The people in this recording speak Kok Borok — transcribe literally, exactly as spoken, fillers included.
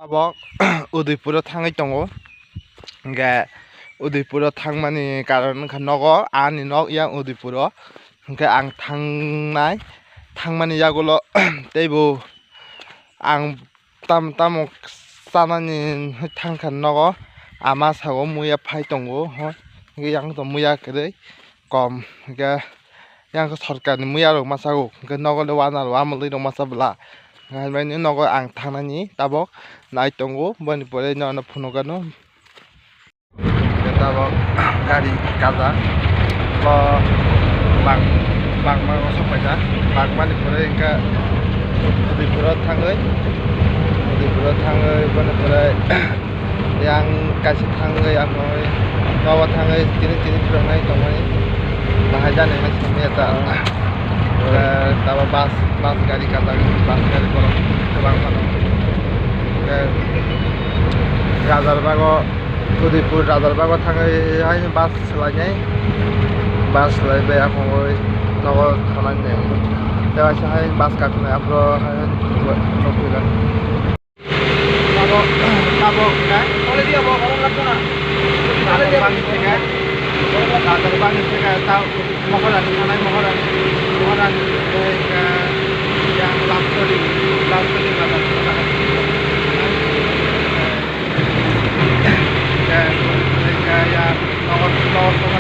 Abo Udaipuro thangwi tongo. Hwnkhe Udaipuro thangmani karon wngkha nogo, ani nok yang Udaipuro. Hwnkhe ang thangnai, thangmani yagulo teibo ang tam-, tamo chanani thangkha nogo. Ama sago muya phai tongo, hwnkhe yang to muya kwrwi kom, hwnkhe yang khe sorkarni muya rok masa o, hwnkhe nogo le wana rok amwlwi rok masa bwla. Hwnkhe hai mani nogo ang thangnani tabok nai tongo, boni pore nono phunukgano. Hwnkhe tabok gari kaza bo bang-, bangma rok sok paisa, bangmani pore hwnkhe Udaipuro thangwi, Udaipuro thangwi boni pore yang kaisa thangwi ang nogo thangwi tini tini phwrwngnai tongmani bahai jani hai simi ta. Tabo bus, bus gari kajak, bus gari borok kwbang phano. Rajarbago, Udaipur Rajarbago thangwi hai bus swlainai, bus swlaibai akhungwi nogo thangnainai. Tei waisa hai bus kakhwnai aphuru hai nukphiga. Abo, abo, na? Already abo, abo, abo, na? Already abo. Bangni theke, Rajar bangni theke, ta Maharani, Maharani, Maharani, eh, yang Lamsori, Lamsori Rajar. Eh, eh, ya, nomor, nomor,